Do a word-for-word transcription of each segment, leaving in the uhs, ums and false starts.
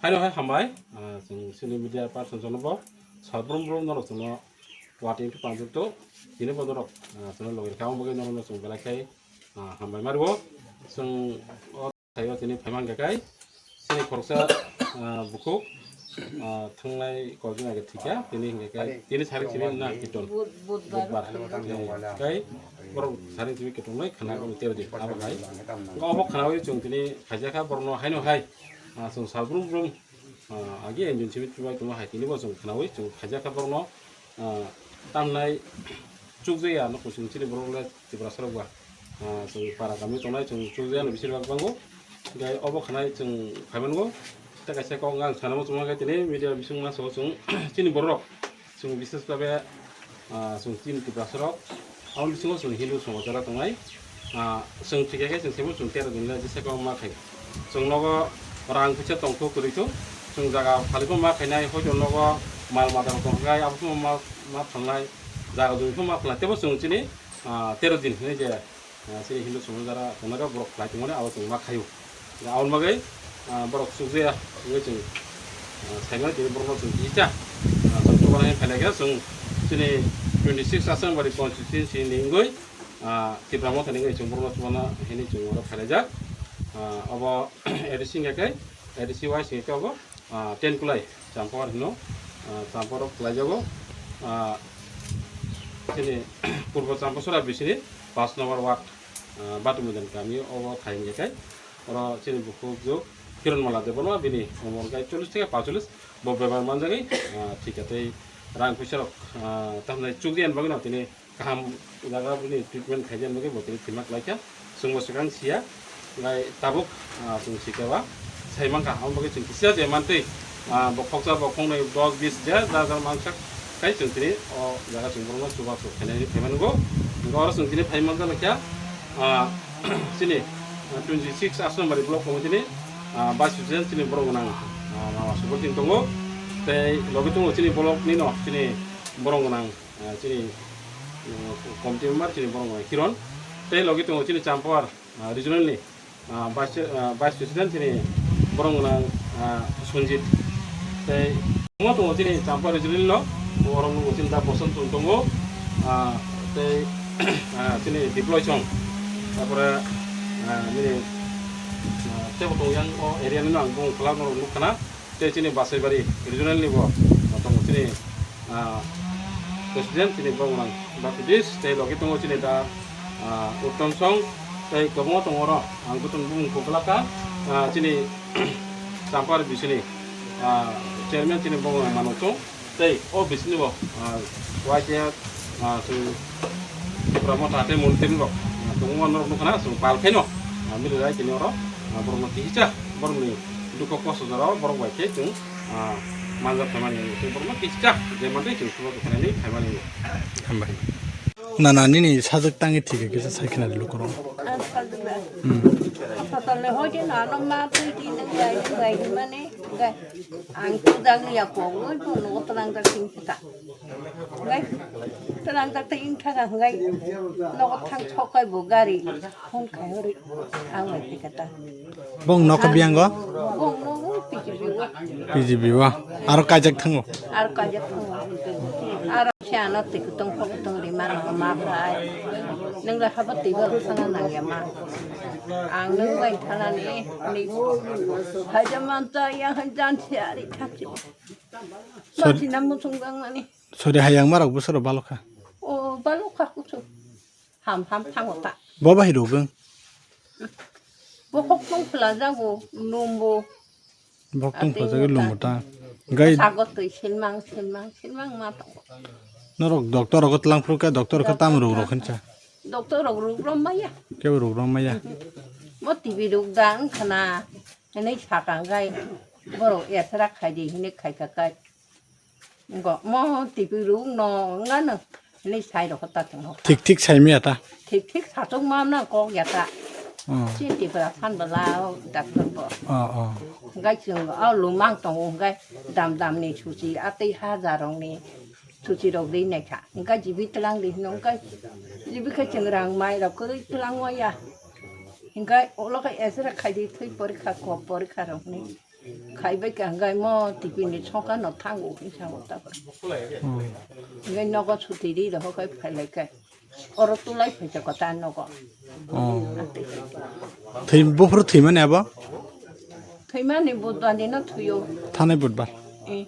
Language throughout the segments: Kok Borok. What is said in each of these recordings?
Haino hai hambai, ah, chwng chini media person jono bo sabrum brum norok chwngno watwi wngwi panjak to, tini bo norok, ah, chwngno logi rwkha, omo bagwi norokno chwng belai khai, ah, hambai ma rwo. Chwng o thaio tini phai mankha khai, chini khoroksa, ah, bukhuk, ah, thangnai kok jora khe thikya, tini hinkhe khai, tini sarik simi na kiton, budbar. Khai borok sarik simi kiton noi khana ko tero di, abo khai. Obo khana wi chwng tini khaijak kha borokno haino hai, ah, chwng sabrum brum. Ah, agi engine simi chubai tongma hai tini bo chwng khnaui chwng khaijak kha borokno, ah, tamnai chukjaya no kuchung chini borok le Tiprasa rok ba. Ah, chwng para kami tongnai chwng chukjaya no bisir bak bango. Gai obo khanai chwng phaimango. Tei kaisa kok ang sanamo chwngma khe tini media bising ma so chwng chini borok. Chwng bises babe, ah, chwng chini Tiprasa rok, aboni bisingo chwng Hindu somochara tongnai. Ah, chwng thikya khe chwng sebo chwng tero din le jesa kwbangma khai. Chwng nogo rang puisa tongthu kwrwithu. Chwng jaga phalipho ma khainai, hoito nogo mal mata rok tongkha khai, abo phano ma, ma phalnai, jaga jumi phano ma phalnai. Tebo chwng chini, ah, tero din hinwi je, ah, chini Hindu somochara tongnai rok borok khlai tongmani abo chwng ma khaio. Aboni bagwi, ah, borok chukjaya wngwi chwng, ah, saimano tini borokno chwng kisa, ah, chwng chubanai phailai khe chwng chini twenty six Asambari constituency ni wngwi, ah, Tipra Motha ni wngwi chwng borokno chubana hinwi chwng oro phailaijak. Ah, obo A D C wngya khe, A D C wise wngya khe obo, ah, ten kulai Champawar hino, ah, Champawar rok kwlaijago, ah, chini Purbo Champasora bisini pash number ward, ah, Batumidan kami obo thai wngya khe. Oro chini bukhuk juk Kiron Mala Debbarma bini umor kai chollish theke paanchchollish bo bemar manjagwi, ah, thika tei rang puisa rok, ah, tamni chukjani bagwi no tini kaham jaga bini treatment khaijani bagwi bo tini thwima kwlaikha. Chwngbo swkang siya, nai tabuk, ah, chwng sikha ba sai mankha, aboni bagwi chwng kisa je mantwi, ah, bo khoksa bo khongnwi dos bis je jar jar mansak khai chwng tini o jaga chwng borokno chubachu khainani phaima nukgo. Hwnkhe oro chwng tini phaima jalakya, ah, chini, ah, twenty six Asnamari block committee ni, ah, vice president chini borok gwnang, ah, mama Subodin tongo. Tei logi tongo chini block ni no chini borok gwnang, ah, chini, ah, committee member chini borok gwnang Kiron. Tei logi tongo chini Champawar, ah, regional ni, ah, vice, ah, vice president chini borok gwnang, ah, Sanjit. Tei omo tongo chini Champawar regional no, borok nungo chini da Bosonto tongo, ah, tei, ah, chini Diploy song, tarpore, ah, nini, ah, tebo tong yang o area ni no ang bung khlak no nuk khna. Tei chini Basaibari regional ni bo tongo chini, ah, president chini borok gwnang Baptist tei logi tongo chini da, ah, Uttom Song tei kwbangma tongo oro ang bwtwng bumung kok glak kha, ah, chini Champar bisini, ah, chairman chini borok gwnang Manoj Song. Tei o bisini bo, ah, Y T F, ah, chwng Tipra Motha tei Montri rok, ah, tongma norok nukha na, chwng pal khaino, ah, mili rai tini oro, ah, borokno kihisa, borokni dukho kosto jora o borok bai khe chwng, ah, manjak phaimani, tei borokno kihisa, je mantwi chwng subo khainani phaimani. Hambai. Na, na, nini sajwk tangwi thikhe kisa sai khna di lukurok. Ang sajwk ba. Hmm. Hospital ni hoite na, ano ma twi di nang bai, nang bai himani, gai. Ang tujak liya kok, oi bo nogo twlang jak ting thaka. Hwngai, twlang jak ting thaka hwngai, nogo thang sok kai bo gari phone khai hori, ang bai thika ta. Bong nokha biyango? Bong nogo P G B o. P G B o. Aro kaijak thango? Aro kaijak thango. Aro siya no twi kutong phok kutong ri mano ma phai. Nwng le habo twi bo sana nangya ma. Ang nwng bai thanani ni. Haja manta yang jan siya ri thakchi. Sori. Mati na muchung bang mani. Sori hayang marok bwswrok balokha. O balokha kuchu. Ham ham thango ta. Bo bahai rogwng. Bo hok tong phla jago lumbo. Bo hok tong phla jago lumbo ta. Gai. Sago twi silmang silmang silmang ma tongo. Norok doctor rogo tlang phuru khe doctor khe tam rog rok hincha. Doctor rok rug rom maya. Kebo rug rom maya. Mo T V rug da wngkhana. Hinwi sakang gai. Borok esra khaidi hinwi khaika kai. Go mo T V ruk no wngano hinwi sai rokho ta tongmo. Thik thik sai maya ta. Thik thik sachuk ma nang kok ya ta. Oh. Chini Tripura phan bwla o doctor bo. Oh, oh. Hwnkhe chwng o lumang tongo hwnkhe dam dam ni suchi a tei hajar rok ni suchi rok ri naikha. Hwnkhe jibi twlang di hino hwnkhe jibi khe chwng rang mai rok kwrwi twlang o ya. Hwnkhe ulo khe esra khaidi thwi porikha kok porikha rok hinwi. Khaibai ka hwnkhe mo tipini songkha no thango hinsa o ta. Hmm. Hwnkhe nogo suti ri rohor khai phailai khe. Oro tulai phaikha kota nogo. Oh. Thwi, buphuru thwimani abo? Thwimani budbani no thwiyo. Thanai budbar. Eh.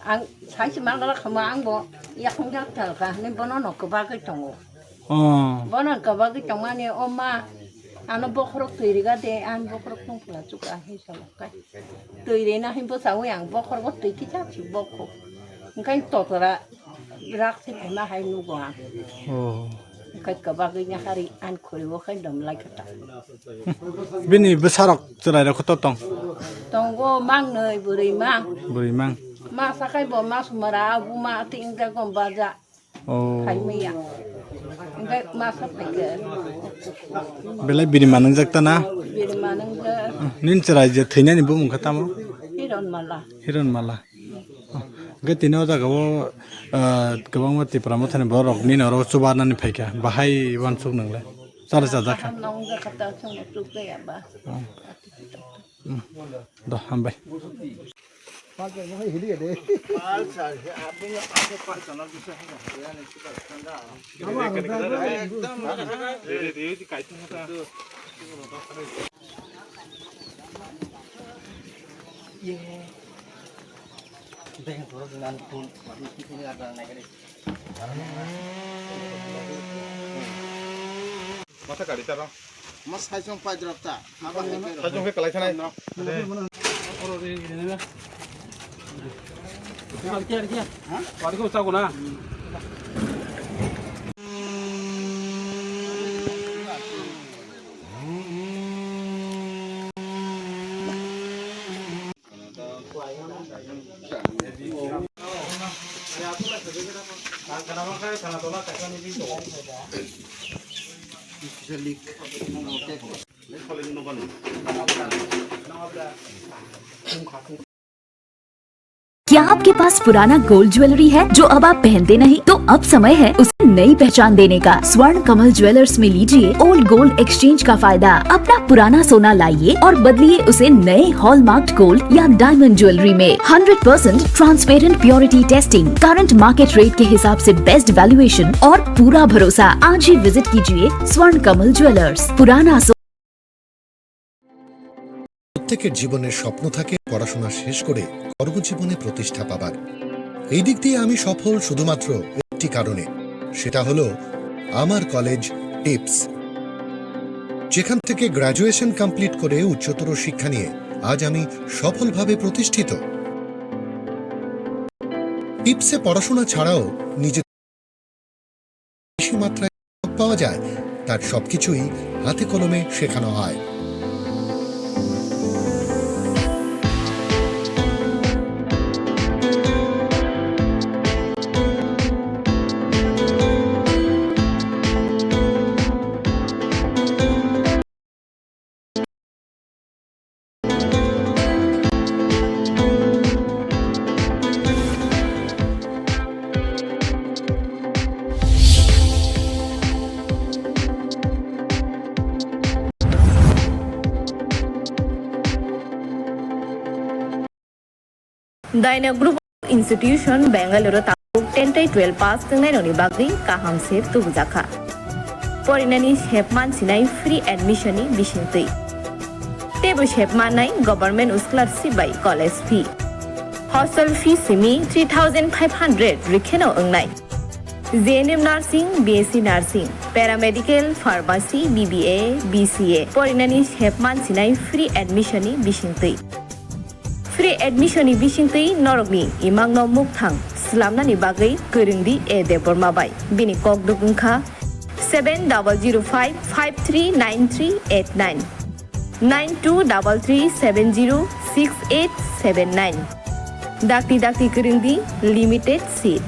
Ang saisi mangra khama ang bo yakung jak talka ni bono no kwbagwi tongo. Oh. Bono kwbagwi tongmani o ma ano bokhorok twi riga de ang bokhorok tong pula chuka he salo kai. Twi rina hin bo sawi ang bokhorok twi kisa si bokho. Engkai totora rak si phema hai nugo ang. Oh. Engkai kwbagwi nya hari ang khuri bo khai dom lai kata. Bini bwsarok chwrairok kotor tong? Tongo mangnwi bwrwi mang. Bwrwi mang. Ma sakai bo ma sumara abu ma ati inga gom baja. Oh. Khai maya. Inga ma sakai ke. Belai bini manung jak ta na? Bini manung jak. Nin chwrai je thwinani bumung kha tamo? Hiron mala. Hiron mala. Hwnkhe tini o jaga o, ah, kwbangma Tipra Mothani borok nini oro chubanani phaikha, bahai uansuk nwngle? Chara chajakha. Kaham nang wngjakha ta, chwngno chukjaya ba. Hmm. Hmm. Do, hambai. Masa gari taro. Mas hai song pai drop ta. Apa hai drop? Hai song ke kalai sanai. Oro re re na. Ha? Wari ko sa ko na. क्या आपके पास पुराना gold jewellery है जो अब आप पहनते नहीं? तो अब समय है उसे नई पहचान देने का। स्वर्ण कमल ज्वेलर्स में लीजिए ओल्ड गोल्ड एक्सचेंज का फायदा। अपना पुराना सोना लाइए और बदलिए उसे नए हॉलमार्क्ड गोल्ड या डायमंड ज्वेलरी में। Hundred percent transparent purity testing, current market rate के हिसाब से बेस्ट वैल्यूएशन और पूरा भरोसा। आज ही विजिट कीजिए स्वर्ण कमल ज्वेलर्स। पुराना सो- প্রত্যেকের জীবনের স্বপ্ন থাকে পড়াশোনা শেষ করে কর্মজীবনে প্রতিষ্ঠা পাবার। এই দিক দিয়ে আমি সফল শুধুমাত্র একটি কারণে, সেটা হলো আমার কলেজ টিপস, যেখান থেকে গ্র্যাজুয়েশন কমপ্লিট করে উচ্চতর শিক্ষা নিয়ে আজ আমি সফলভাবে প্রতিষ্ঠিত। টিপসে পড়াশোনা ছাড়াও নিজের বেশি মাত্রায় পাওয়া যায়, তার সবকিছুই হাতে কলমে শেখানো হয়। Dyna Group of Institution, Bangalore o tabuk ten tei twelve pass wngnai rokni bagwi kaham se tubujakha. Porinani sep mansinai free admission ni bisingtwi. Teibo sep mannai government scholarship bai college fee. Hostel fee simi three thousand five hundred rwkheno wngnai. J N M Nursing, B S C Nursing, Paramedical, Pharmacy, B B A, B C A porinani sep mansinai free admission ni bisingtwi. Free admission ni bisingtwi norokni imangno mukthang slamnani bagwi kwrwngdi A Debbarma bai. Bini kokduk wngkha seven double zero five five three nine three eight nine, nine two double three seven zero six eight seven nine. Dakti dakti kwrwngdi, limited seat.